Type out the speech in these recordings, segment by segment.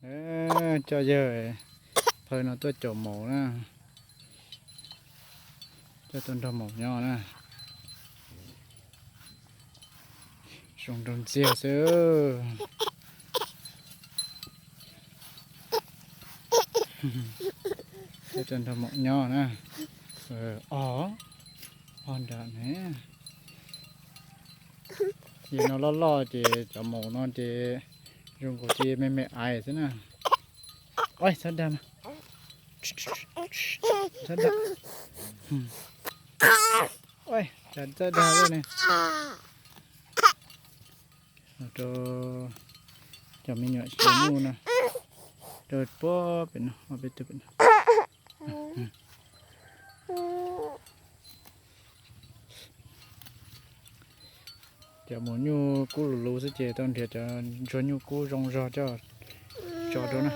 Coj yawg phaw no tuaj caum maum na, coj tuaj nrog maum nyob na. Zoo nraug ntxiag xwb. Coj tuaj nrog maum nyob na. Os, os nram ne. Yam no loj loj ces cov maum no ces zoo nkaus li me me aiv xwb na. Oj, txhob dag mas. Txhob dag. Oj, txhob dag lawm ne. Rau cov me nyuam xyaw nyuj no, rau puag pem no, ob peb tug pem no. Cov maum nyuj kub lus lus xwb ces tau nrhiav cov ntsuag nyuj kub zoo zog coj tso rau na.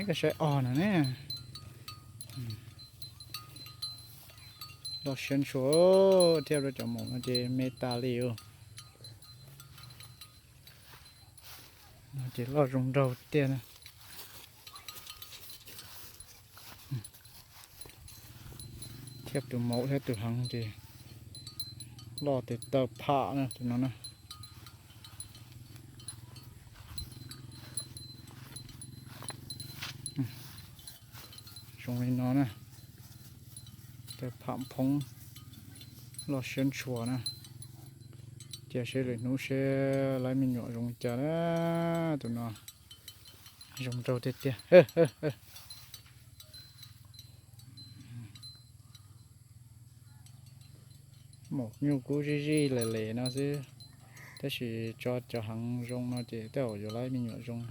Koj saib os no ne. Loj siab ntshua thiab, rau cov maum no ces me tas li os. No ces loj zoo nraug tiag na. Thiab tus maum thiab tus heev ces loj tes taw pham na tus no na. Zoo li no na, taw pham phoob, loj siab ntshua na. Cia seb lwm hnub seb lawv me nyuam zoo li cas na. Tus no zoo nraug tiag tiag. Maum nyuj kub zij zij les les no xwb, tab sis tso cov heev zoo no ces tej zaum yuav lawv me nyuam zoo.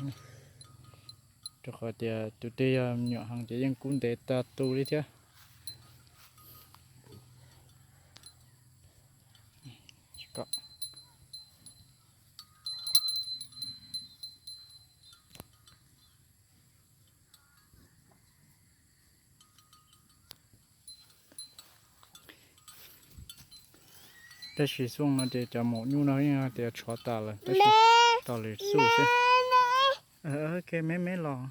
Rau qhov tias tus twg yog me nyuam heev ces yeej kub ntev tag tu li thiab. Tab sis xyoo no ces cov maum nyuj no yeej tias tshuav tas lawm tab sis tos lwm xyoo xwb. Ok, me me los.